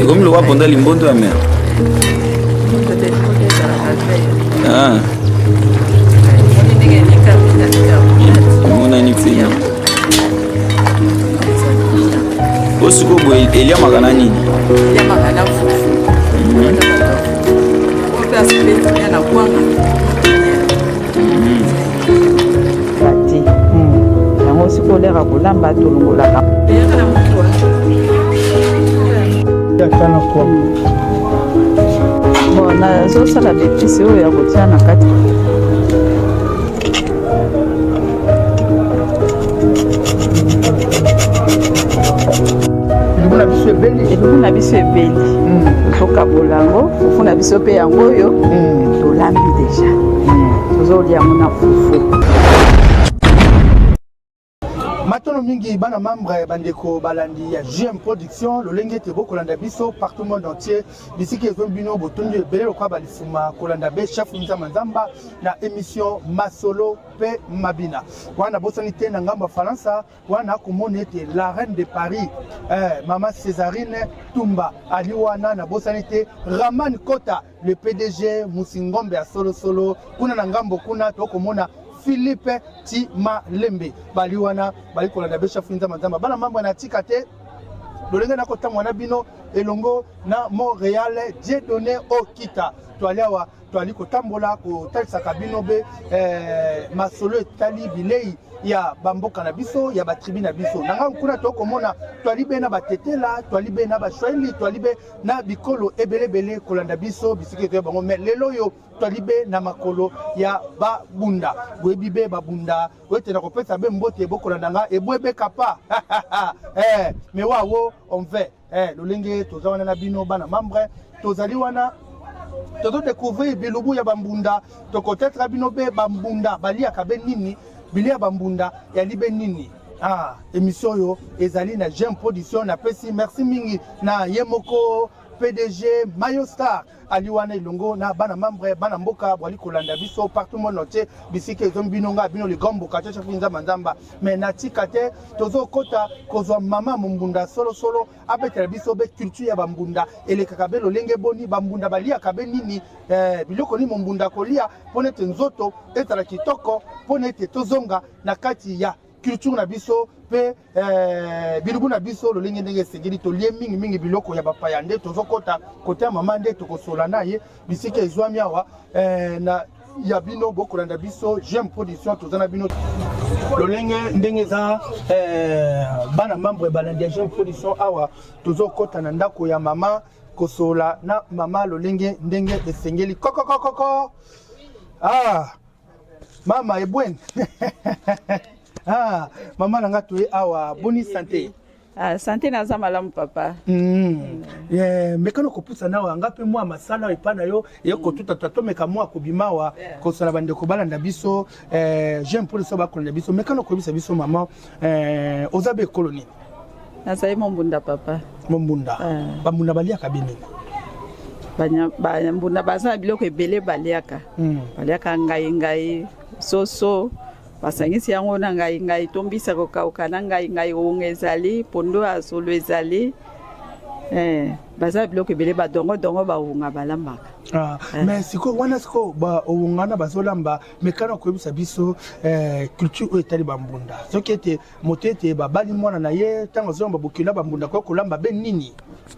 Ekomi lokola ponda limbondo ya mer. Ah. Emonani mpe oyo sikoyo boye eliamaka na nini? Eliamaka na fufu. Oyo asepeli kolia na kwanga. Te yango sikoyo oleka kolamba tolongolaka bon nazosala bepisi oyo ya kotia na kati. Elubu na biso ebeli, elubu na biso ebeli. Tokabola yango, fufu na biso mpe yango oyo tolambi deja, tozolia yango na fufu. Matono mingi bana membre, bandeko balandi ya GM Production, lolenge ete bokolanda biso partout monde entier, bisika ezwi bino, botondi ebele lokola balifuma kolanda be chef Nzamba Nzamba na émission Masolo pe Mabina. Wana bosani te na ngambo ya Faransa wana komona ete la reine de Paris, mama Césarine Tumba ali wana. Nabosani te Raman Kota, le PDG Musingombe ya solosolo kuna na ngambo kuna, tokomona Philippe Timalembe bali wana, bali kolanda be chef Nzamba Nzamba. Bana mambo na tika te, lolenge nakotangwa na bino elongo na Montréal, Dieudonné Okita, toali awa, toali kotambola kotalisaka bino be masolo etali bilei ya bamboka na biso, ya batribu na biso. Na ngambo kuna tokomona toali be na batetela, toali be na baswahili, toali be na bikolo ebelebele kolanda biso bisika etoya bango. Mais lelo oyo toali be na makolo ya babunda. Boyebi be babunda oyo ete na kopesa be mbote, bokolanda nga ebwebeka pa me wawo on fait lolenge toza wana na bino bana membre, tozali wana tozodécouvrir bilubu ya bambunda. Tokotetra bino be bambunda baliaka be nini, bilia bambunda yali be nini. Émission oyo ezali na GM Production. Napesi merci mingi na ye moko PDG Mayo Star ali wana elongo na bana membre, bana mboka bwali kolanda biso partout monde entier, bisika ezomi bino, nga bino ligomboka chacha Nzamba Nzamba. Mais natika te, tozokota kozwa mama mombunda solosolo, abetela biso be culture ya bambunda elekaka be lolenge boni, bambunda baliaka be nini, biloko nini mombunda kolia mpona ete nzoto ezala kitoko, mpona ete tozonga na kati ya culture na biso mpe bilubu na biso lolenge ndenge esengeli. Tolie mingimingi biloko ya bapaya. Nde tozokɔta kote ya mama, nde tokosola na ye bisika ezwami awa na ya bino bokolanda biso GM Production. Toza na bino lolenge ndenge eza bana membre balandi ya GM Production. Awa tozokɔta na ndako ya mama kosola na mama lolenge ndenge esengeli. Kokokokoko, ah mama ebweni, ah mama na nga, toye awa, boni santé? Ah, santé naza malamu, papa. Yeah, mekano kopusa nawa nga mpe mwa masala epai na yo eye kotutata, tomeka mwa kobima awa kosala bandeko balanda biso jeune mpo bakolanda biso. Mekano koyebisa biso mama, oza be ekolo nini? Nazali mombunda, papa. Mombunda. Bambunda baliaka be nini? Bambunda baza na biloko ebele baliaka. Baliaka ngai ngai, soso basangisi yango na ngai ngai, tombisa kokauka na ngai ngai, owonga ezali, pondo ya solo ezali. Baza biloko ebele, badongodongo, bawonga balambaka. Mais sikoyo wana, sikoyo owonga wana bazolamba, mekana koyebisa biso culture oyo etali bambunda. Soki ete moto ete babali mwana na ye, ntango azolamba bokilo ya bambunda, koya kolamba be nini?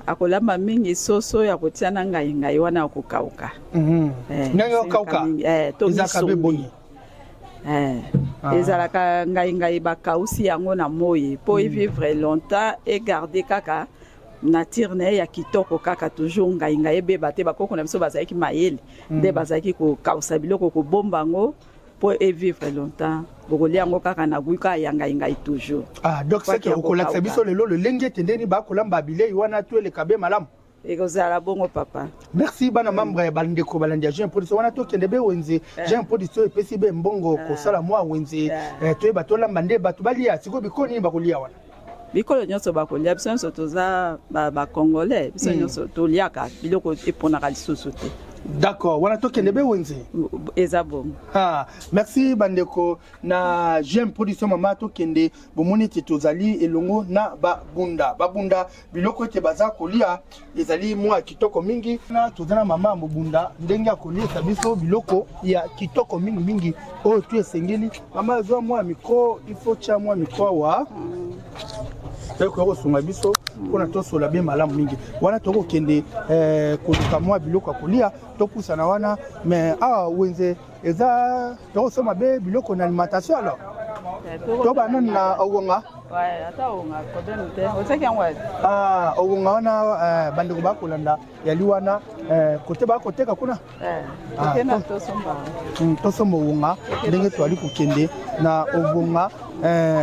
Akolamba mingi soso ya kotia na ngai ngai wana ya kokauka. Ndenge okauka ezalaka be boni? Ezalaka ngai ngai bakausi yango na moi mpo evivre longtemps, egarde kaka nature na ye ya kitoko, kaka toujours ngai ngai, ebeba te. Bakoko na biso bazalaki mayele nde bazalaki kokausa biloko, kobomba yango mpo evivre longtemps. Bokolia yango kaka na goût kaka ya ngai ngai toujours. Ah, donc c'est que okolakisa biso lelo lolenge ete ndeni bakolamba bilei wana, to eleka be malamu. Ekozala bongo, papa. Merci bana membre ya bandeko balandi ya Jean Production. Wana tokende be wenze. Jean Production epesi be mbongo kosala mwa wenze, toyeba tolamba nde bato balia. Sikoyo bikolo nini bakolia wana? Bikolo nyonso bakolia. Biso nyonso toza bacongolais, biso nyonso toliaka biloko eponaka lisusu te. D'accord, wana tokende be wenze. Eza bongo. Ah, merci bandeko na GM Production. Mama, tokende. Bomoni ete tozali elongo na babunda. Babunda, biloko ete baza kolia ezali mwa kitoko mingi. Na toza na mama ya mobunda, ndenge ya koliesa biso biloko ya kitoko mingi mingi oyo tu esengeli. Mama, azwa mwa micro, il faut tia mwa micro awa ekoya kosunga biso mpona tosola be malamu mingi. Wana tokokende koluka mwa biloko ya kolia, topusana wana. Mais awa wenze eza, tokosomba be biloko na alimentation. Alors toba nani na owonga? Ouais, ata onga problème te. Otiaki yango wapi? Ah, owonga wana, bandeko bakolanda, yali wana kote bakoteka kuna. Ah, tokenda tosomba. Tosomba owonga. Ndenge toali kokende na obonga,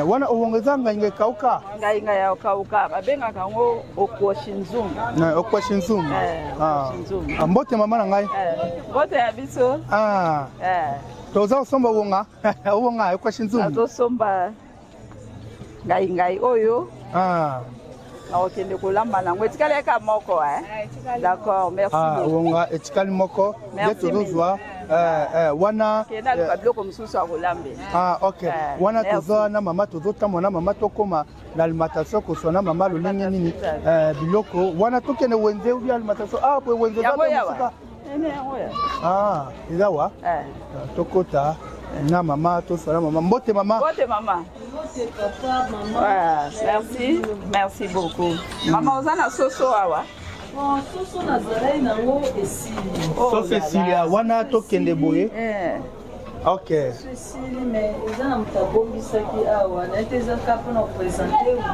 wana owonga eza ngai ekauka. Ngai ngai ya kauka, babengaka yango okwoshi nzungu. Okwashi nzungu. Eh, okwoshi nzungu. Ah, mbote mama na ngai. Mbote ya biso. Ah, toza kosomba owonga, owonga ekwashi nzungu. Azosomba ngai ngai oyo. Nakokende kolamba nango, etikali eka moko, eh? D'accord, merci Ah, beaucoup. owonga etikali moko nde. Merci. Tozozwa wana. Kende aluka biloko mosusu ya kolambela. Ah, ok. Wana Merci. toza na mama, tozotambola na mama, tokóma na alimentation, koswa na mama lolenge nini biloko wana. Tokende wenze ubi alimentation? Ah, boye wenze eza Yango mpe yawa. mosika. Ene yango ya. Ah, eza wa. Tokota na mama, tosala mama. Mbote mama. Mbote mama. Papa, mama. Ouais, merci, merci beaucoup. Mama, oza na soso awa? Bon, soso nazalaki nango esili. Oh Soso là esili. là. Wana tokende boye. Ok. Soso esili, mais eza na moto abombisaki awa. Naye te, eza kaka mpona koprésenter ou bien?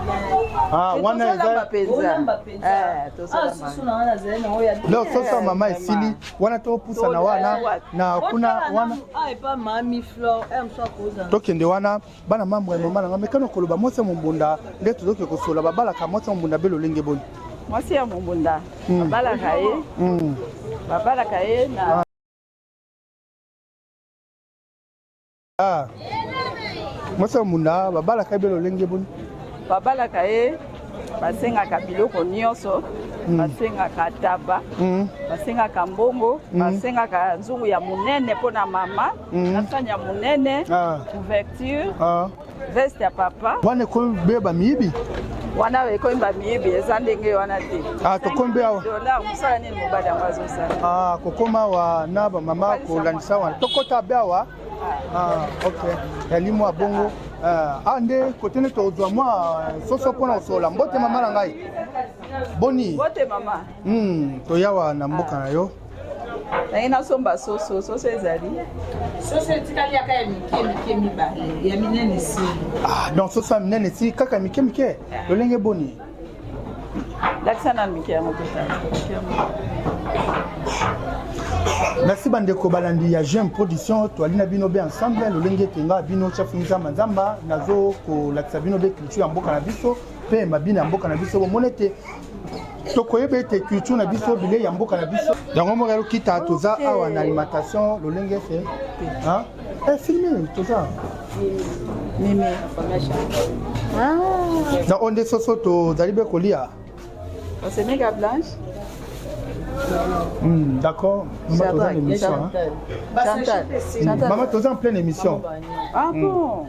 Ah, Te wana tozolamba eza mpenza. Olamba mpenza. Eh, Ah, tozolamba. soso na nga nazali nango ya Donc soso ya mama vraiment. esili. Wana topusana wana na kuna wana. Ah, epa mami Flore mosu akozala. Tokende wana. Bana mambo ya mama na nga, mekano koloba mwasi ya mombunda nde tozoke kosola. Babalaka mwasi ya mombunda be lolenge boni? Mwasi ya mombunda, babalaka ye, babalaka ye na Ah. Mwasi ya mombunda babalaka ye be lolenge boni? Babalaka ye, basengaka biloko nyonso. Basengaka taba, basengaka mbongo, basengaka nzungu ya monene mpo na mama, na sani ya monene, couverture, veste ya papa. Wana ekomi be bamiyibi. Wana ekomi bamiyibi, eza ndenge wana te. Ah, tokomi be awa. Dollar, mosala nini mobali yango azosala? Ah, kokoma awa na bamama kolandisa wana, tokota be awa. Ah, ok, yali mwa bongo. Ah, ah, nde kote nde tozwa mwa soso mpona kosola. Mbote mama na ngai, boni? Mbote mama. Toyawa na mboka na yo. Nangi nasomba soso. Soso ezali? Soso etikali yaka ya mike mike mibale, ya minene esili. Ah, donc soso ya minene esi, kaka mike mike. Lolenge boni? Lakisa nanu mike yango, totala mike yango. Merci bandeko balandi ya Gem Production. Toali na bino be ensemble lolenge ete nga bino chef Nzamba Nzamba nazo kolakisa bino be culture ya mboka na biso mpe mabina ya mboka na biso. Bomoni ete tokoyeba ete culture na biso, bilei ya mboka na biso, yango moko elokita. Toza awa na alimentation lolenge ete. Hein? Eh, filme toza. Mimi. Na oyo nde soso tozali be kolia. Osemeka blanche. D'accord, mama, toza na émission, hein? Chantal. Chantal. Mama, toza en pleine émission. Ah bon.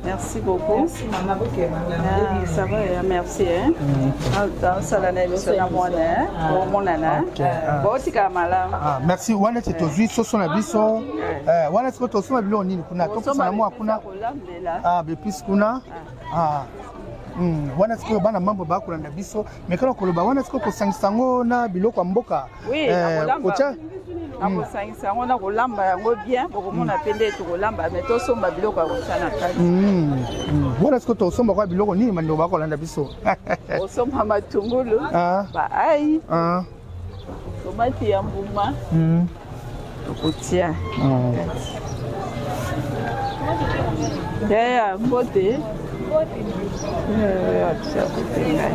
Merci beaucoup. Merci mama, bokema. Ah, ça va, merci. Hein? Ah, osala na émission na mwana, hein? Omonana. Ok, ah. Botika malamu. Ah, merci. Wana ete tozwi soso na biso. Wana sikoyo tosomba biloko nini kuna? Topusana mwa kuna. Kolambela. Ah, bepisi kuna. Ah. Wana sikoyo bana mambo bakolanda biso, mekana koloba wana sikoyo kosangisa yango na biloko ya mboka. Oui, nakolamba. Kotya. Nakosangisa yango na kolamba yango bien, bokomona mpe nde tokolamba, mais tosomba biloko ya kotya na kati. Wana sikoyo tosomba kwa biloko nini, bandeko bakolanda biso? Osomba matungulu, baai, tomati ya mbuma, tokotia. Yaya, mbote. Tia kote ngai.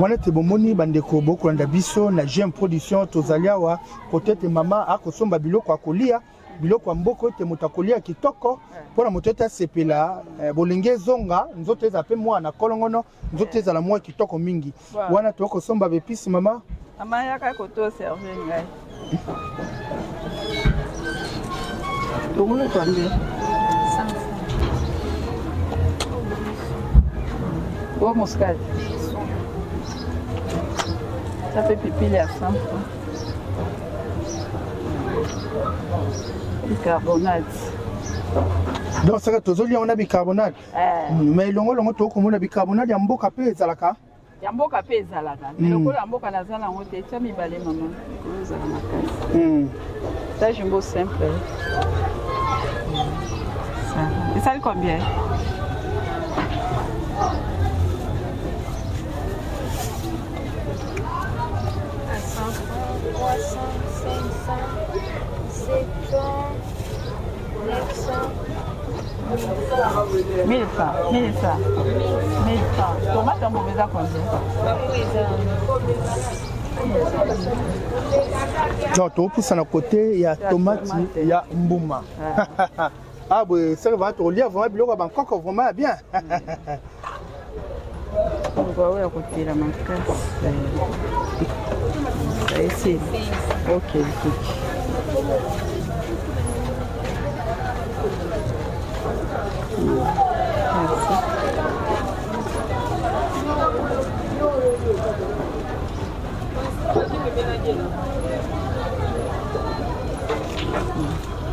Wana ete bomoni bandeko bokolanda biso na GM Production, tozali awa kote ete mama akosomba biloko ya kolia. Biloko ya mboka ete moto akolia kitoko mpona moto ete asepela, bolenge ezonga, nzoto ezala mpe mwana kolongono, nzoto ezala mwa kitoko mingi. Wana tokosomba bepisi, mama. Mama, yaka koto serve ngai. Tongolo combien? Gros muscade. Ça fait pipi à 100 francs. Bicarbonate. Donc saka tozolia wana bicarbonate. Mais elongolongo tokomona bicarbonate ya mboka mpe ezalaka. Ya mboka mpe ezalaka, mais lokola ya mboka naza nango te, tia mibale, mama, likolo ezala makasi. Ta Jumbo simple. Esali combien? À 100 francs, 300, 500, 700, 900. 1000 francs, 1000 francs, 1000 francs. Tomate yango eza combien? Donc topusana côté ya tomate ya mbuma. Ah boye, seke vraiment tokolia vraiment biloko ya bankoko vraiment ya bien. Oyo ya kotela makasi esili. Ok, ekoki.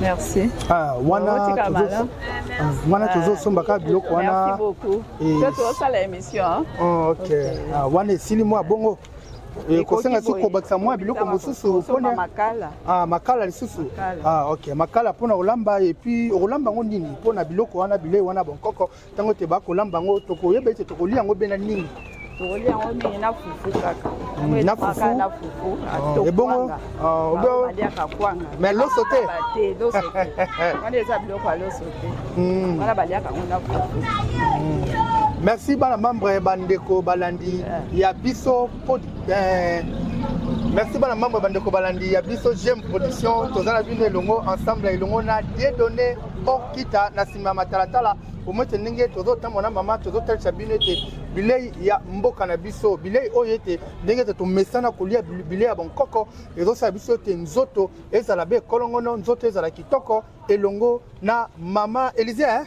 Merci. Merci. Ah, wana wana tozosomba kaka biloko wana. Merci beaucoup. Tozosala émission. Oh, ok. Ah, wana esili mwa bongo, kosenga soki kobakisa mwa biloko mosusu. Mpona makala. Ah, makala lisusu. Ah, ok, makala mpona kolamba. Et puis okolamba yango nini? Mpona biloko wana, bilei wana bonkoko, ntango ete bakolamba yango, tokoyeba ete tokolia yango bena nini? Tokolia yango mingi na fufu kaka. Na fufu. Na fufu. Ebongo baliaka kwanga. Mais loso te? Te, loso te. Wana eza biloko ya loso te. Wana baliaka yango na fufu. Merci bana membre, bandeko balandi ya biso. Merci bana membre, bandeko balandi ya biso GM Production. Toza na bino elongo, ensemble elongo na Dieudonné Okita na nsima ya matalatala. Omwete ndenge tozotambola na mama, tozotalisa bino ete bilei ya mboka na biso, bilei oyo ete ndenge ete tomesana kolia bilei ya bonkoko, ezosala biso ete nzoto ezala be kolongono, nzoto ezala kitoko. Elongo na mama Élysée, hein?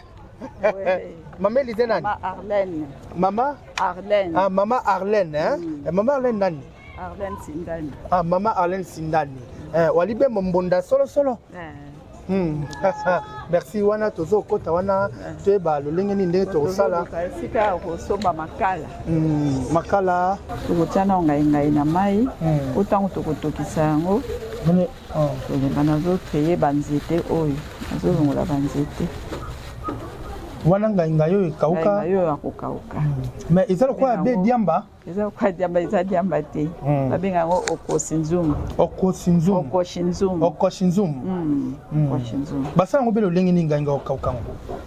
Mama Élysée nani? Mama Arlène. Mama Arlène. Ah, mama Arlène, hein? Mama Arlène nani? Arlène Sindani. Ah, mama Arlène Sindani, walibe mbonda solo solo. Merci. Wana tozokota wana, toyeba lolenge nini ndenge tokosala. Esika ya kosomba makala. Makala. Tokotia na ngai ngai na mai po ntango tokotokisa yango, tolemba. Nazotrier banzete oyo, nazolongola banzete. Wana ngai ngai oyo ekauka. Ngai oyo akokauka. Mais eza lokola be diamba. Eza lokola diamba, eza diamba te. Babenga yango okosi nzungu. Okosi nzungu. Okoshi nzungu. Okoshi nzungu. Okoshi nzungu. Basala yango mpe lolenge nini, ngai ngai okauka yango?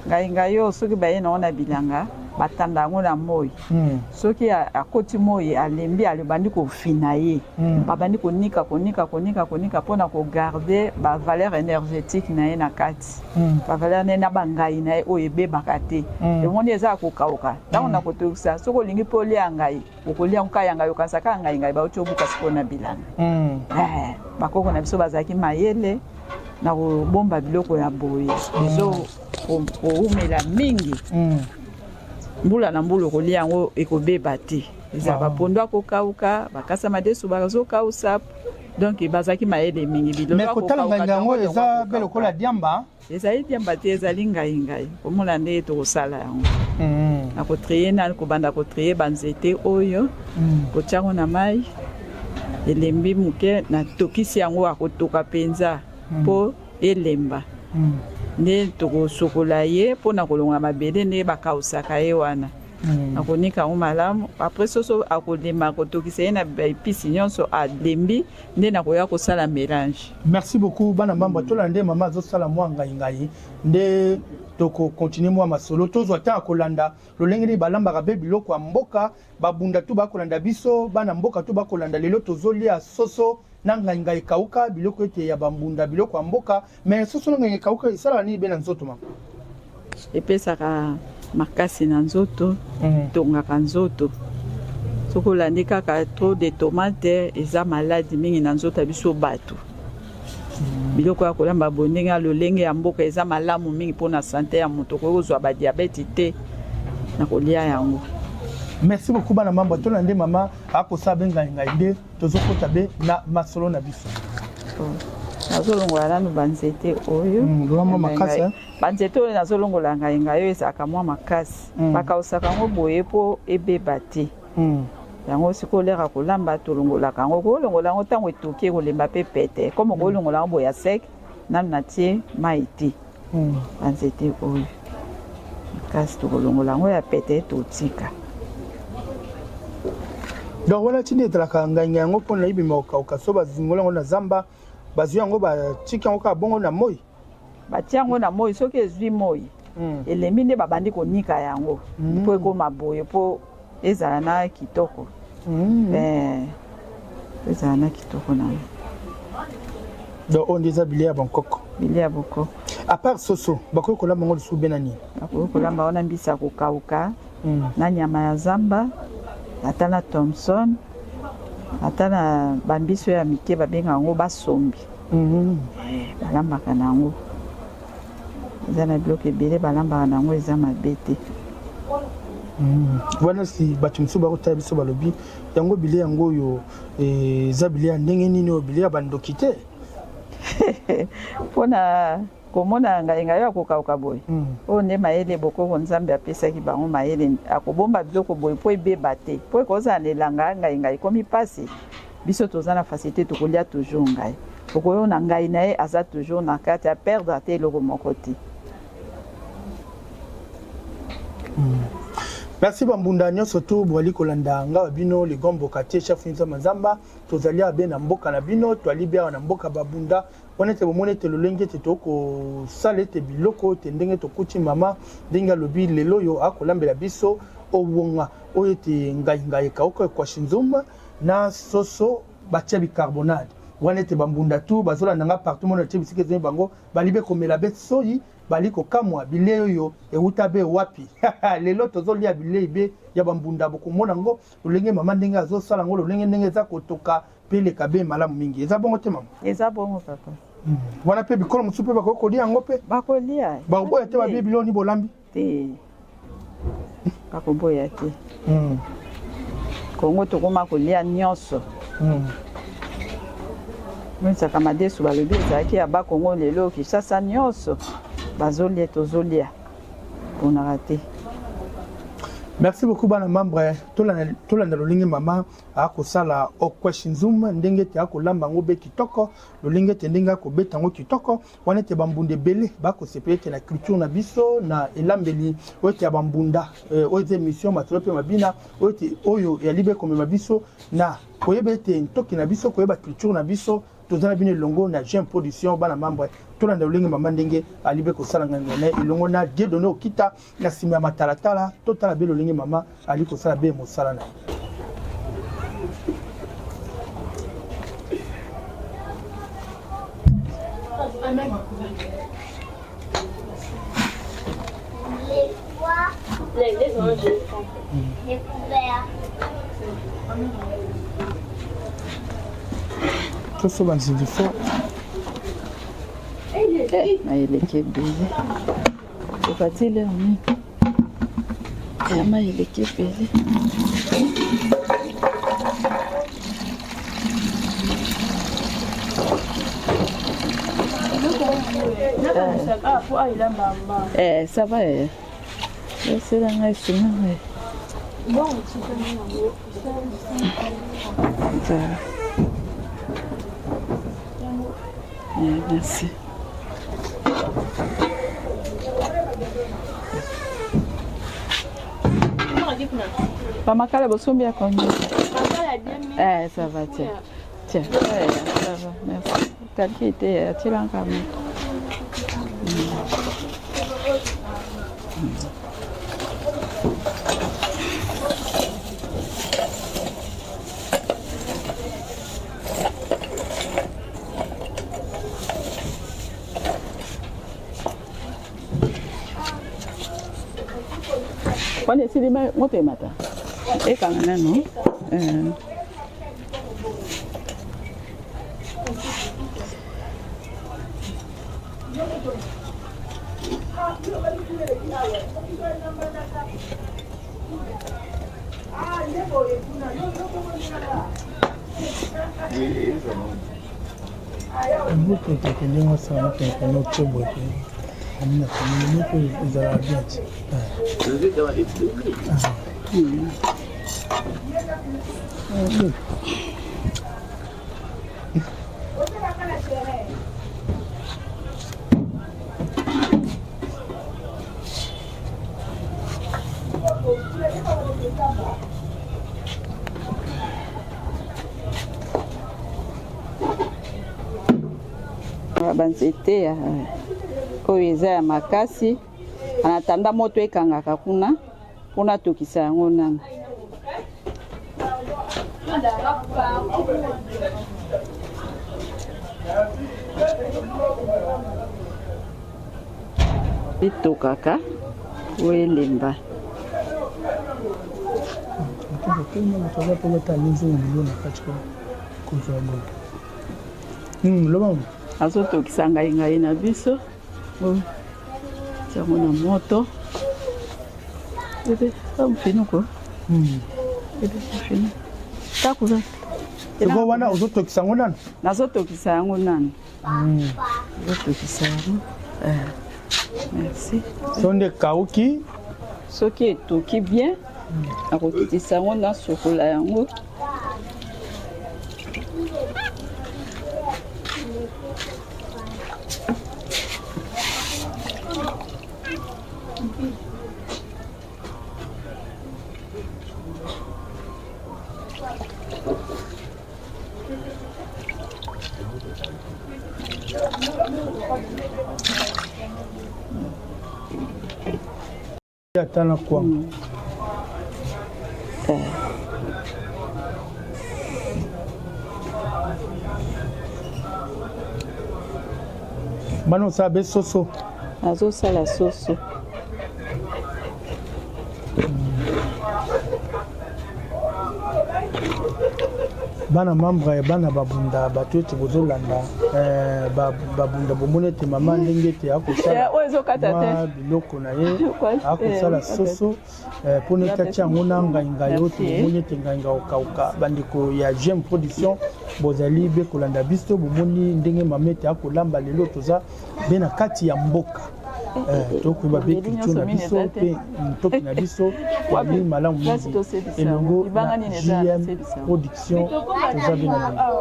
Ngai ngai oyo, soki baye nango na bilanga, batanda yango na moi. Soki akoti moi, alembi, abandi kofina ye. Babandi konika, konika, konika, konika mpona kogarder bavaleur énergétique na ye na kati, bavaleur na ye na bangai na ye oyo ebebaka te. Emoni eza ya kokauka. Ntango na kotokisa, soki olingi mpe olia ngai, okolia nka ya ngai, okanisa kaka ngai ngai bauti obuka sikoyo na bilanga. Bakoko na biso bazalaki mayele na kobomba biloko ya boye, ezo koumela mingi. Mbula na mbula okolia yango, ekobeba te. Eza bapondo akokauka, bakasa madesu bazokausa. Donc bazalaki mayele mingi. Biloko mais kotala ngai yango eza be lokola diamba. Ezali diamba te, ezali ngai ngai. Komona ndenge tokosala yango, na kotrier nani, kobanda kotrier banzete oyo, kotia yango na mai, elembi moke, natokisi yango, akotoka mpenza mpo elemba. Nde tokosokola ye mpona kolongola mabele ndenge bakausaka ye wana. Akonika yango malamu. Après soso akolema, akotokisa ye na baepisi nyonso, alembi, nde nakoya kosala mélange. Merci beaucoup bana mbambo. Tolanda nde mama azosala mwa ngai ngai, nde tokocontinuer mwa masolo. Tozwa ntango ya kolanda lolenge nini balambaka mpe biloko ya mboka. Babunda tu bakolanda biso, bana mboka tu bakolanda. Lelo tozolia soso. na ngaingai ekauka, biloko ete ya bambunda, biloko ya mboka. Mais soso na ngai ekauka esalaka nini be na nzoto mama? Epesaka makasi na nzoto, etongaka nzoto. Soki olandi kaka trop de tomate, eza maladi mingi na nzoto ya biso bato. Biloko ya kolamba boye ndenge ya lolenge ya mboka eza malamu mingi mpona sante ya moto, okoki kozwa badiabete te na kolia yango. Merci beaucoup bana mambo. Tolanda nde mama akosala be ngai ngai nde tozokota be na masolo na biso. Nazolongola nanu banzete oyo. Mwa makasi. Banzete oyo nazolongola ngai ngai oyo ezalaka mwa makasi. Bakausaka yango boye mpo ebeba te. Yango sikoyo lera kolamba, tolongolaka yango. Kolongola yango ntango etoki, ekolemba mpe pete. Comme kolongola yango boye ya sec, nanu natie mai te. Banzete oyo makasi, tokolongola yango ya pete, totika. Donc wana tindi etalaka ngai ngai yango mpona ebima kokauka. So bazingola yango na zamba, bazwi yango, batiki yango kaka bongo na moi. Batia yango na moi, soki ezwi moi, elembi, nde babandi konika yango mpo ekóma boye, mpo ezala na kitoko. Ezala na kitoko na yango. Donc oyo nde eza bilei ya bankoko. Bilei ya bokoko. À part soso, bakoki kolamba yango lisusu be na nini? Bakoki kolamba wana mbisi ya kokauka na nyama ya zamba, ata na thomson, ata na bambisi oyo ya mike babengaka yango basombi. Balambaka na yango, eza na biloko ebele balambaka na yango, eza mabe te. Wana si bato mosusu bakotala biso, balobi yango bilei yango oyo eza bilei ya ndenge nini? Oyo bilei ya bandoki te? Mpona komona ngai ngai oyo akokauka boye, oyo nde mayele bokoko Nzambe apesaki bango, mayele akobomba biloko boye mpo ebeba te, mpo ekozala na elanga ngai ngai ekomi mpasi. Biso toza na facilité, tokolia toujours ngai, okoyona ngai na ye aza toujours na kati, aperdre te eloko moko te. Merci bambunda nyonso tu bwali kolanda nga wa bino le grand mbokatier chef Nzamba Nzamba. Tozali abe na mboka na bino, toali be awa na mboka babunda wana ete bomoni ete lolenge ete tokosala ete biloko ete ndenge tokuti mama, ndenge alobi lelo oyo akolambela biso owonga oyo ete ngai ngai ekauka, ekwashi nzumba na soso batia bicarbonate wana, ete bambunda tu bazolanda nga partout mona tie bisika ezoi bango bali be komela be soyi, bali kokamwa bilei oyo ewuta be wapi. Lelo tozolia bilei be ya bambunda. Bokomona yango lolenge mama ndenge azosala yango, lolenge ndenge eza kotoka mpe eleka be malamu mingi. Eza bongo te, mama? Eza bongo, papa. Wana mpe bikolo mosusu mpe bakoki kolia yango mpe? Bakolia. Bakoboya te babie biloko ni bolambi? Te, bakoboya te. Kongo tokoma kolia nyonso. Monisaka madesu balobi ezalaki ya Bakongo, lelo Kinshasa nyonso bazolia, tozolia, mponaka te. Merci beaucoup bana membre. Tolanda lolenge mama akosala okwesh nzum, ndenge ete akolamba yango be kitoko, lolenge ete ndenge akobeta yango kitoko wana, ete bambunda ebele bakosepela ete na culture na biso, na elambeli oyo ete ya bambunda. Oyo eza émission Masolo mpe Mabina, oyo ete oyo yali be komema biso na koyeba ete ntoki na biso, koyeba culture na biso. Toza na bino elongo na Jeune Production. Bana membre, tolanda lolenge mama ndenge ali be kosala ngai na elongo na Dieudonné Okita na nsima ya matalatala. Totala be lolenge mama ali kosala be mosala na ye. Les pois, les couverts. Soso banzinzi fo. Mai eleki ebele, tokati lere mingi ya mai eleki ebele. Eh, ça va, eh. Esela ngai, esunga ngai. Ça va. Eh, merci. Bamakala bosombi ya combien? Eh, ça va, tiens. Tiens, eh, ça va, merci. Calcul te, atielanga moto. Wana esili moto emata ekanga nano. Moto ekeke ndenge osala mopene otie boye pe amina pemene moto ezalaka bien ti. Banzete ya oyo eza ya makasi, anatanda moto ekangaka kuna mpona tokisa yango nano. Etokaka oyo elemba. Azotokisa ngai ngai na biso tiango na moto. Bebe mfinuko, bebe mfinu takuza. Sikoyo wana ozotokisa yango nano? Nazotokisa yango nano, nazotokisa yango. Merci. So nde ekauki? Soki etoki bien, nakokitisa yango, nasokola yango. Ata na kwanga. Bana osala be soso? Nazosala soso. Bana membre, bana babunda, bato ete bozolanda babunda, bomoni ete mama ndenge ete akosala Oyo ezokata te. mwa biloko na ye, akosala soso mpona ete atia yango na ngai ngai oyo. Bomoni ete ngai ngai okauka. Bandeko ya GM Production, bozali be kolanda biso, bomoni ndenge mama ete akolamba. Lelo toza be na kati ya mboka, tokoyeba be culture na biso mpe ntoki na biso yali malamu mingi. Elongo na GM Production, toza be na bino.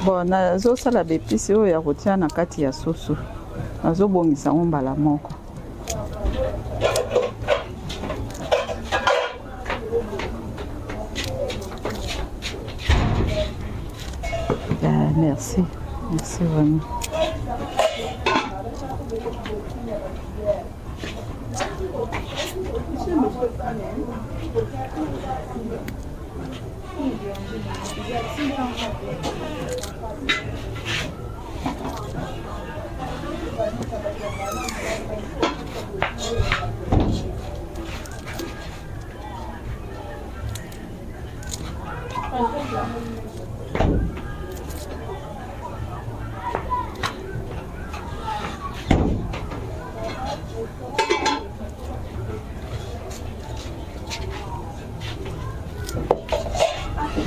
Bon, nazosala baépices oyo ya kotia na kati ya soso, nazobongisa yango mbala moko. Ah, merci, merci vraiment.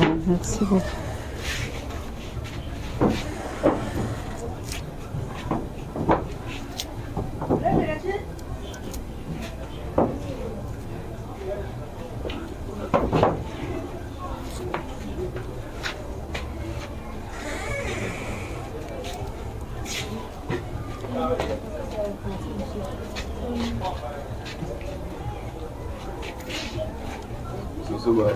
Ah, merci beaucoup. Soso ba.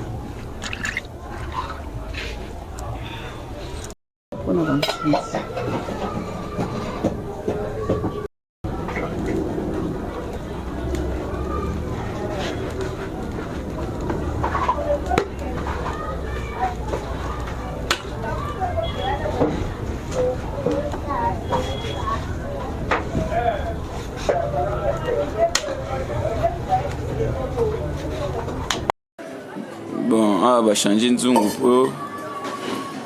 Mpona bansinzi. Bon, awa ba changer nzungu po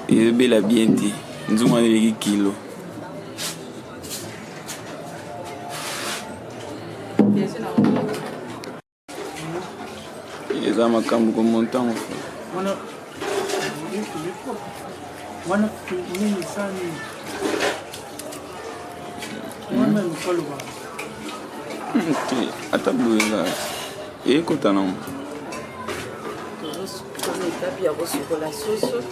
ezobela bien te. Nzungu wana eleki kilo. Eza makambo komonta ngo. Wana wana nini sani wana lokalo ba Te, ata boye eza ekota nango. Tozokoma etape ya kosukola soso.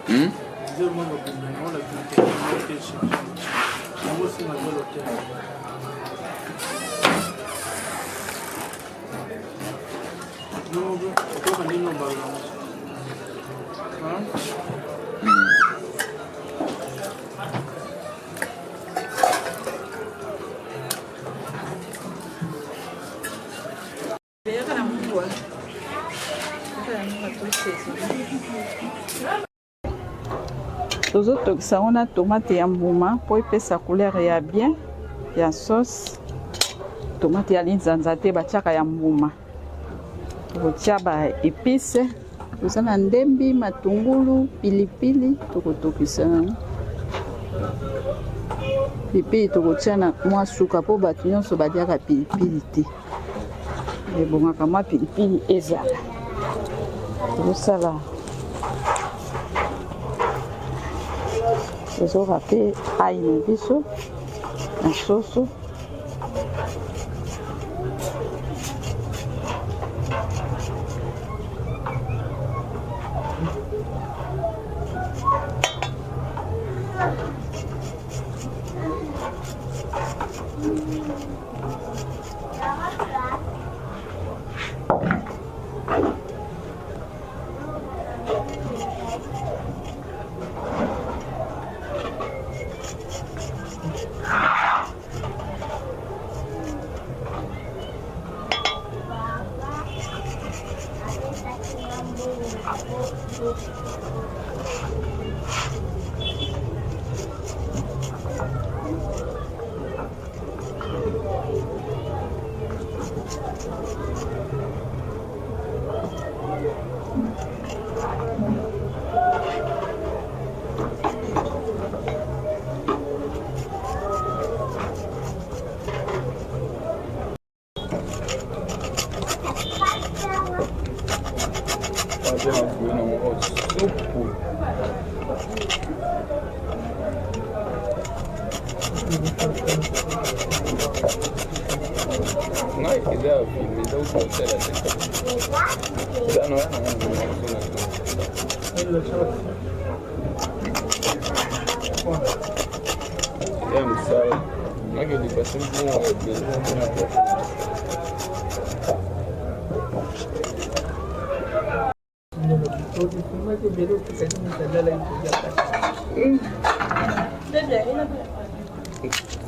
Hmm? Tozotokisa yango na tomate ya mbuma mpo epesa couleur ya bien ya sauce. Tomate ya linzanza te, batiaka ya mbuma. Tokotia ba epice, toza na ndembi, matungulu, pilipili, tokotokisa yango. Pilipili tokotia na mwa suka mpo bato nyonso baliaka pilipili te. Ebongaka mwa pilipili ezala. Tozosala tozorape ai na biso na soso.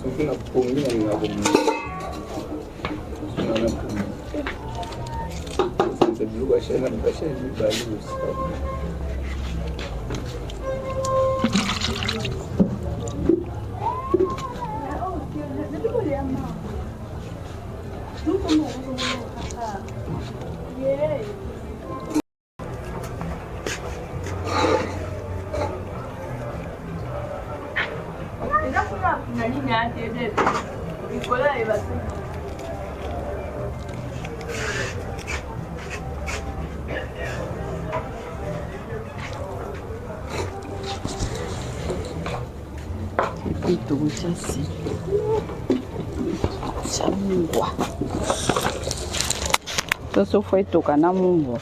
Soki na pongi na linga komona biloko ya chaine na chaine mibale osala. Epuis tokotia si Tya mungwa. Soso fo etoka na mungwa.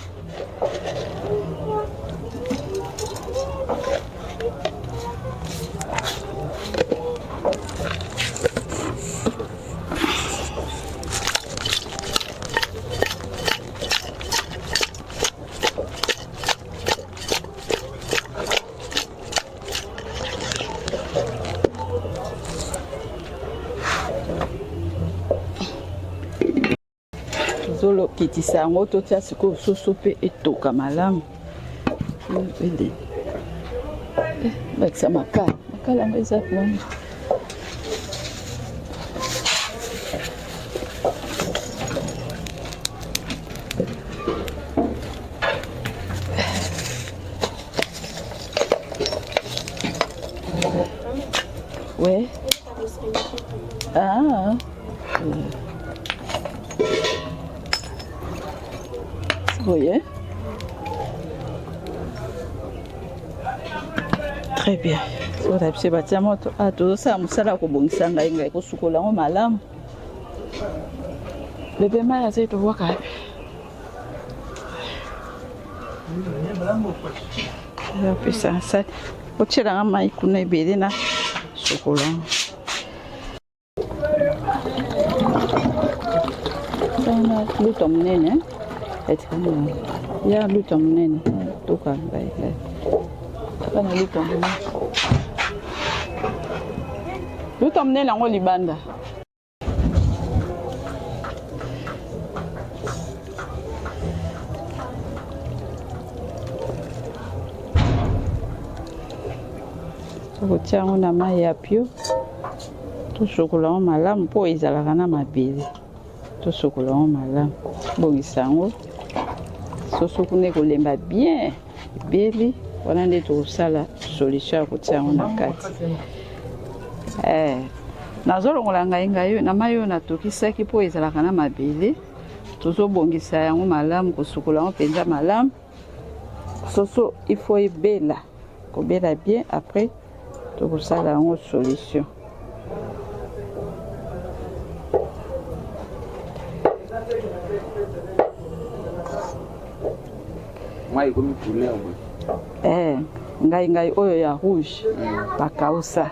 Tozolokitisa yango, totia sikoyo soso mpe etoka malamu. Bakisa makala, makala yango eza kuna. Ouais. Ah. Boye. Très bien. Soki biso batia moto, ah, tozosala mosala ya kobongisa ngai ngai kosukola yango malamu. Bebe mai azali tobwaka wapi? Apesa nsali otyelanga mai kuna ebele na sokola yango. Luto monene etikana ya luto monene toka ngai ngai kaka na luto monene, luto monene yango libanda. Tokotia yango na mai ya pio, tosokola yango malamu mpo ezalaka na mabele. Tosokola yango malamu, bongisa yango. Soso kuna ekolemba bien, ebeli wana nde tokosala solution ya kotia yango na kati. Nazolongola ngai ngai na mai oyo natokisaki mpo ezalaka na mabele. Tozobongisa yango malamu, kosukola yango mpenza malamu. Soso il faut ebela, kobela bien, après tokosala yango solution. Mai ekomi couleur boye. Ngai ngai oyo ya rouge bakausa.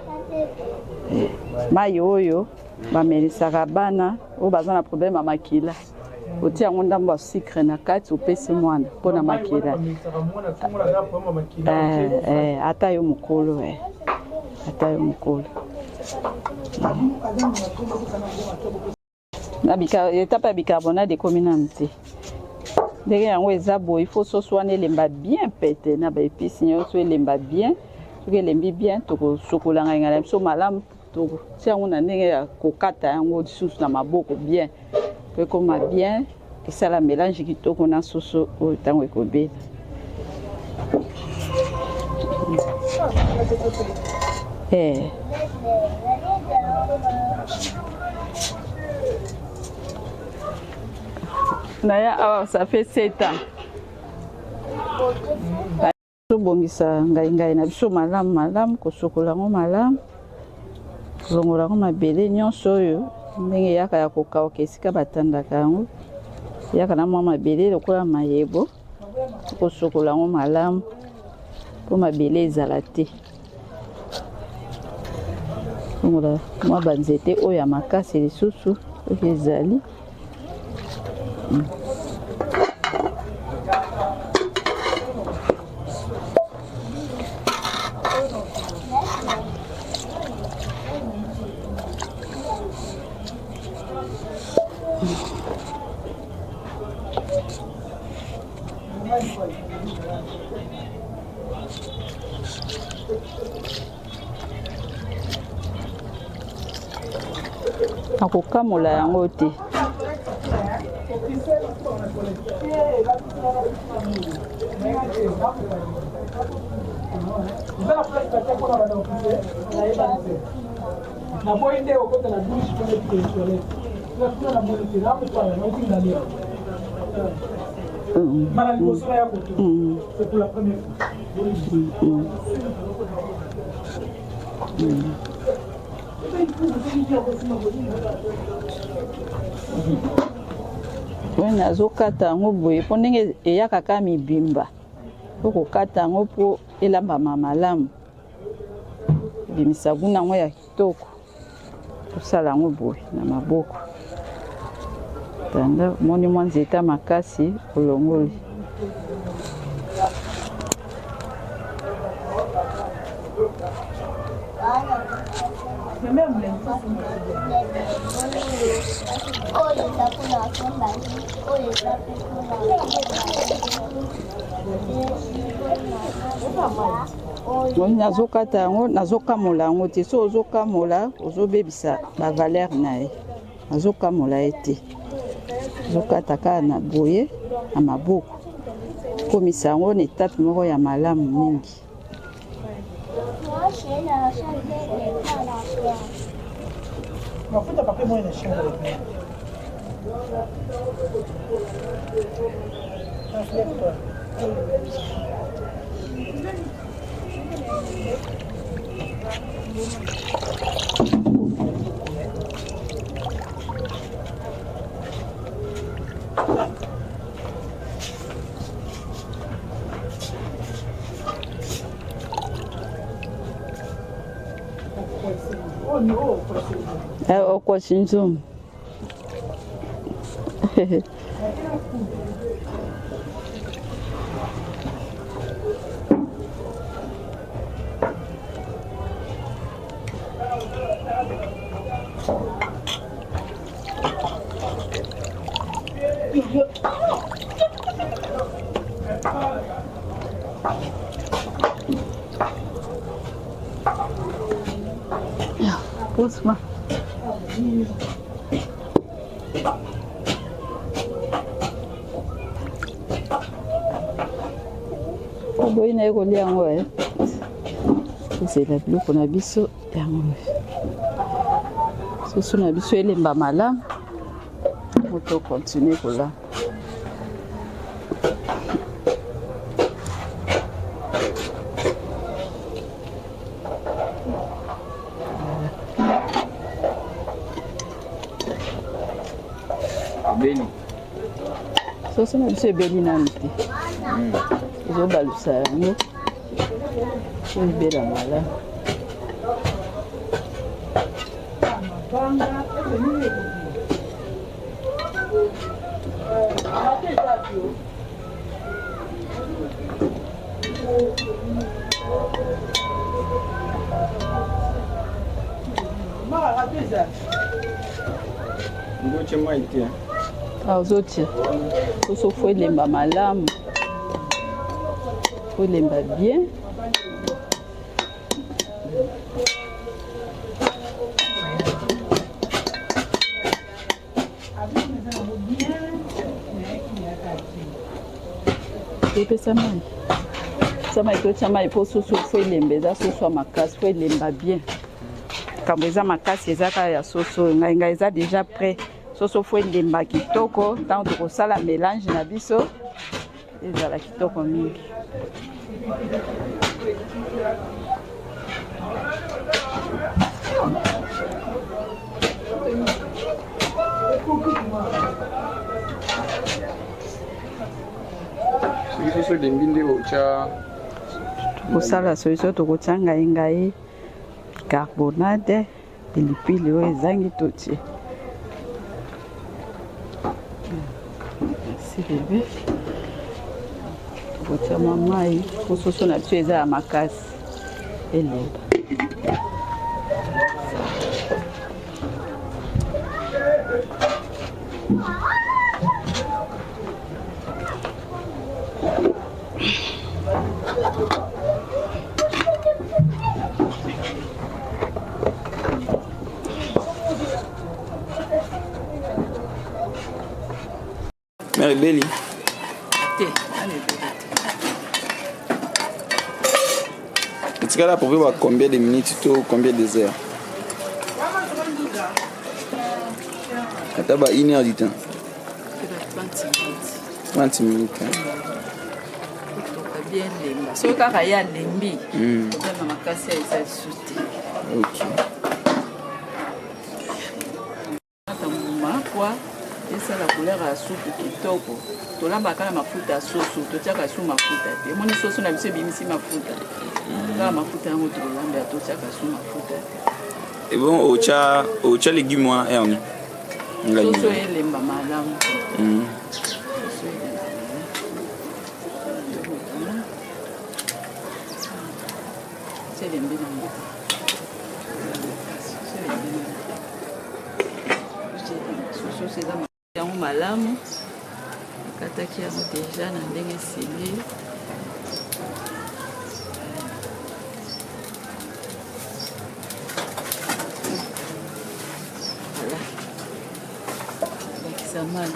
Mai oyo bamelisaka bana oyo baza na problème ya makila. Otia yango ndambo ya sucre na kati, opesi mwana mpona makila. Ata yo mokolo, ata yo mokolo. Na etape ya bicarbonate ekomi nanu te. Ndenge yango eza boye, il faut soso wana elemba bien pete na ba épices nyonso, elemba bien. Soki elembi bien, tokosukola ngai ngai na biso malamu, tokotia yango na ndenge ya kokata yango lisusu na maboko bien po ekoma bien, esala mélange kitoko na soso oyo ntango ekobela. Naya awa ça fait 7 ans. Tobongisa ngai ngai na biso malamu malamu, kosukola yango malamu, kozongola yango mabele nyonso oyo ndenge eyaka ya kokauka esika batandaka yango, eyaka na mwa mabele lokola mayebo. Kosukola yango malamu mpo mabele ezala te. Longola mwa banzete oyo ya makasi lisusu soki ezali. Nakokamola yango te. Naboyi nde okota na douche mpona ekite toilette. Kuna namoni te, namopaya nauti ngalia. Mbala liboso na ya koto. C'est pour la première fois. Oyo nazokata yango boye mpo ndenge eyaka kaka mibimba, mpo kokata yango mpo elambama malamu, ebimisa guna yango ya kitoko. Tosala yango boye na maboko. Tanda omoni mwa nzete makasi olongoli. Oyo eza mpona komba, oyo eza mpe mpona. Nazokata yango, nazokamola yango te. So ozokamola, ozobebisa bavaleur na ye. Nazokamola ye te, ozokata kaka na boye na maboko, komisa yango na etape moko ya malamu mingi. Okosi nzumu. Doucement. Oboyi na ye kolia yango e tozela biloko na biso yango soso na biso elemba malamu po to continue kolamba. Ebeli. Soso na biso ebeli nanu te. Ezobalusa yango po ebela malamu. Ngoche mai te. Ah, ozotia soso fo elemba malamu, fo elemba bien. Topesa mai, pesa mai, totya mai mpo soso fo elemba. Eza soso ya makasi, fo elemba bien. Likambo eza makasi eza kaka ya soso oyo. Ngai ngai eza déjà prêt. Soso fo elemba kitoko ntango tokosala mélange na biso, ezala kitoko mingi. Soki soso elembi nde otya. Tokosala solution, tokotya ngai ngai bicarbonate, pilipili oyo ezangi totie. Merci bebe. Tokotia mwa mai po soso na biso eza ya makasi elemba. Mère ebeli. Te, nanu ebeli te. Etikala à peu près ba combien de minutes to combien de heures? Ata ba 1 heure du temps. 30 minutes. Hein? Toka bien lemba. Soki kaka ye alembi, problème ya makasi eza lisusu te. Ok. fois esala couleur ya supu kitoko. Tolambaka na mafuta ya soso, totiaka su mafuta te. Omoni soso na biso ebimisi mafuta, kaka mafuta yango tokolambela, totiaka su mafuta te. Et bon, otya otya legume wana erne soso elemba malamu. Soso elemba malamu. Soso elembi nango. Soso elembi nango. Soso eza yango malamu, akataki yango deja na ndenge esengeli. Voilà. Bakisa mai.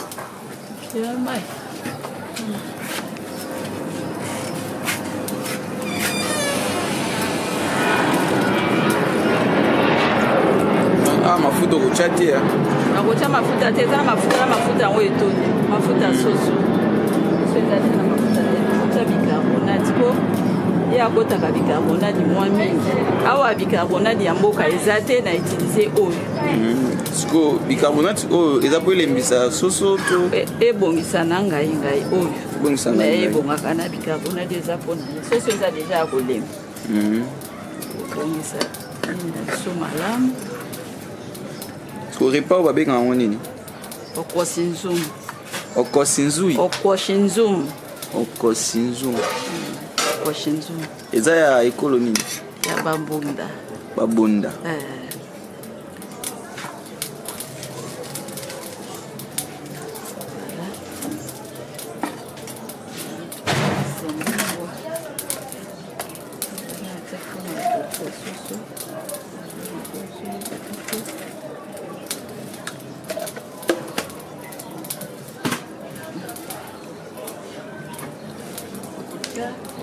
Ya mai. Ah, mafuta okotya te. Nakotya mafuta te, eza na mafuta, na mafuta yango etondi, mafuta ya soso. Soso ezali na mafuta te, nakotya bicarbonate mpo ye akotaka bicarbonate mwa mingi. Awa bicarbonate ya mboka eza te, na utilize oyo. Sikoyo bicarbonate oyo eza mpo elembisa soso to ebongisa na ngai ngai oyo ebongisa ngai ngai. Ebongaka na bicarbonate, eza mpona ye. Soso eza deja ya kolemba. Kobongisa nini na biso malamu. Sikoyo repas oyo babengaka yango nini? Okosi nzumu. Okosi nzui. Okoshi nzumu. Okosi nzumu. Okoshi nzumu. Eza ya ekolo nini? Ya Babunda. Babunda. Eh.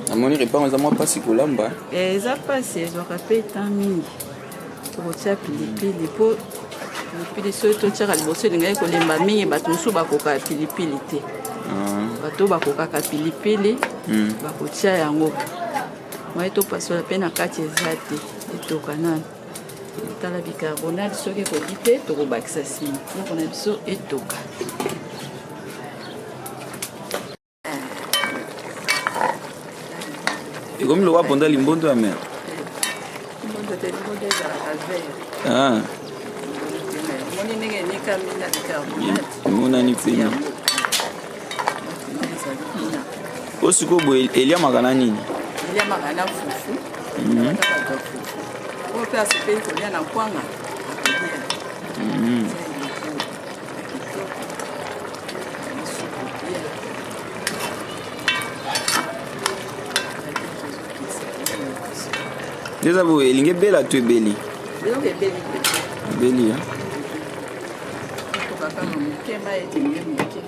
Namoni repas eza mwa mpasi kolamba. Eza mpasi, ezwaka mpe temps mingi. Tokotia pilipili mpo pilipili soki totiaka liboso elingaki kolemba mingi. Bato mosusu bakokaka pilipili te. Bato bakokaka pilipili bakotia yango moye topasola mpe na kati eza te. Etoka nano, tala bicarbonate, soki ekoki te tokobakisa nsima. Biloko na biso etoka. Ekomi lokola ponda limbondo ya mer. Limbondo te, limbondo ezalaka vert. Ah. Omoni ndenge enikami na bicarbonate. Emonani pene. Yango ezali kuna. O sikoyo boye eliamaka na nini? Eliamaka na fufu. Ata bato ya fufu oyo mpe asepeli kolia na kwanga, akolia. Eza eloko ya kitoko, lisusu bien. Nde eza boye, elingi ebela to ebeli? Biloko ebeli te. Ebeli, hein? Toka kaka moke, mai etingi moke.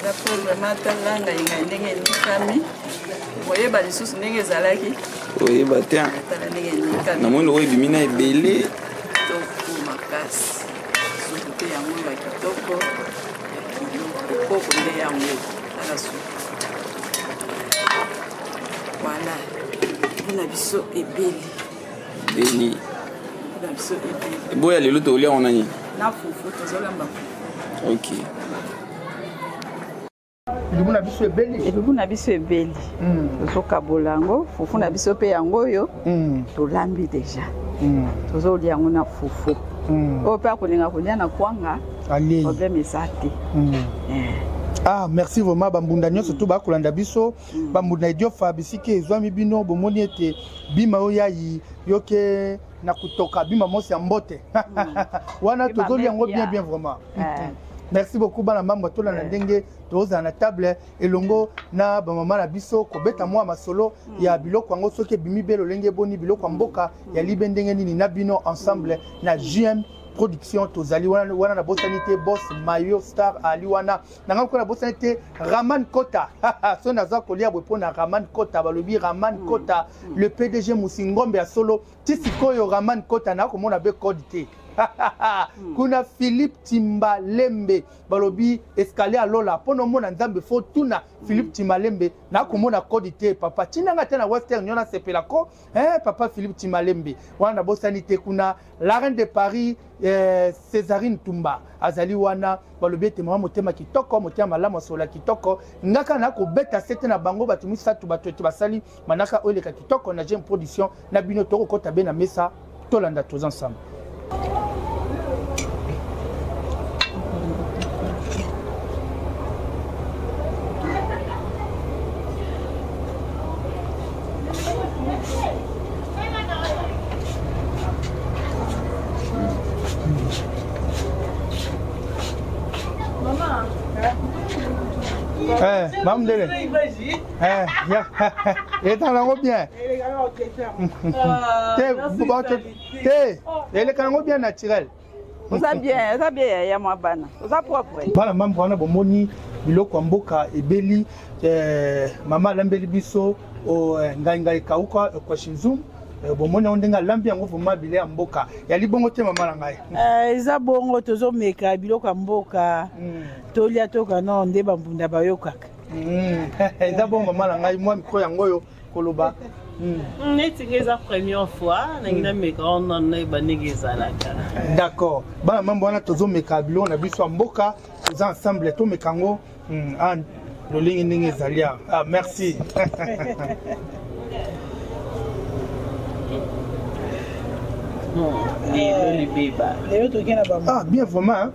Eza po vraiment, tala ngai ngai ndenge enikami, koyeba lisusu ndenge ezalaki. Oyeba te. Tala ndenge enikami. Namoni lokola ebimi na ebele. Kitoko makasi. Supu mpe yango ya kitoko ya kilo ekoko nde yango. Tala supu. Voilà, mpona biso ebeli. Ebeli. Mpona biso ebeli. Eboya lelo tokolia yango na nini? Na fufu, tozolamba fufu. Ok. Libu na biso ebeli. Elubu na biso ebeli. Tozokabola yango, fufu na biso mpe yango oyo tolambi deja. Tozolia yango na fufu. Oyo mpe akolinga kolia na kwanga, Alei. problème eza te. Eh. Ah, merci vraiment bambunda nyonso to bakolanda biso, bambunda Idiofa bisika ezwami bino. Bomoni ete bima oyo yayi yoke na kotoka bima mosi ya mbote wana, Bima tozolia yango bien mepia. bien vraiment. Eh. Merci beaucoup bana mbambo. Tolanda ndenge tozala na table elongo na bamama na biso, kobeta mwa masolo ya biloko yango soki ebimi be lolenge eboni, biloko ya mboka ya libe ndenge nini na bino ensemble na JM Production. Tozali wana wana, nabosani te boss Mayo Star ali wana na ngai moko, nabosani te Raman Kota. So naza kolia boye mpo na Raman Kota. Balobi Raman Kota, le PDG Musingombe ya solo. Ti sikoyo Raman Kota nakomona be code te. Kuna Philippe Timbalembe balobi escalier ya lola mpo na omona Nzambe fo tuna Philippe Timalembe nakomona kodi te papa tinda nga te na Western Union nasepela ko eh, papa Philippe Timalembe wana nabosani te. Kuna la reine de Paris Césarine Tumba azali wana, balobi ete mama motema kitoko, motema malamu, asola kitoko. Ngaka nakobeta sete na bango bato misato, bato ete basali manaka oyo eleka kitoko na Gem Production na bino. Tokokota be na mesa, tolanda, toza ensemble. Eh, mamu ndele. Eh, ya. Eta nango bien. Te, te, eleka nango bien naturel. Oza bien, oza bien yaya mwa bana. Oza propre. Bana mambo wana bomoni biloko ya mboka ebeli mama alambeli biso oh, ngai ngai kauka kwashinzum bomoni yango ndenge alambi yango, vraiment bilei ya mboka yali bongo te mama na ngai. Eza bongo, tozomeka biloko ya mboka, tolia toka no nde bambunda bayokaka. Eza bongo mama na ngai, mwa micro yango oyo koloba. Neti nga eza première fois nangi nameka wana, nayeba ndenge ezalaka. D'accord, bana mambo wana tozomeka biloko na biso ya mboka, toza ensemble, tomeka yango ah, lolenge ndenge ezali awa. Ah, merci. Lelo libeba. Lelo toke na ba Ah, bien vraiment,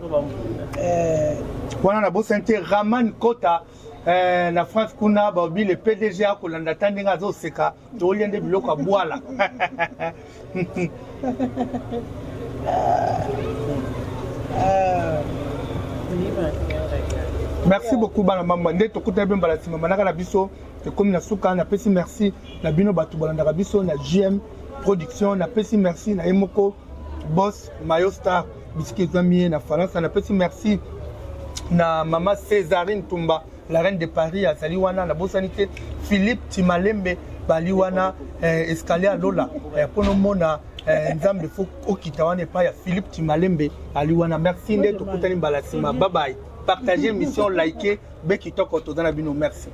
hein? Wana nabosani te Raman Kota na France kuna, baobi le PDG akolanda ta ndenge azoseka, tolia nde biloko ya bwala. Merci beaucoup bana mama, nde tokutani mpe mbala nsima. Manaka na biso ekomi na suka. Napesi merci na bino bato bolandaka biso na GM Production. Napesi merci na ye moko boss Mayo Star bisika ezwami ye na Faransa. Napesi merci na mama Césarine Tumba, la reine de Paris, azali wana. Nabosani te Philippe Timalembe bali wana escalier ya lola mpo nomona Nzambe fo okita wana epai ya Philippe Timalembe ali wana. Merci, nde tokutani mbala nsima. Bye bye. Partager émission, like be kitoko, toza na bino. Merci.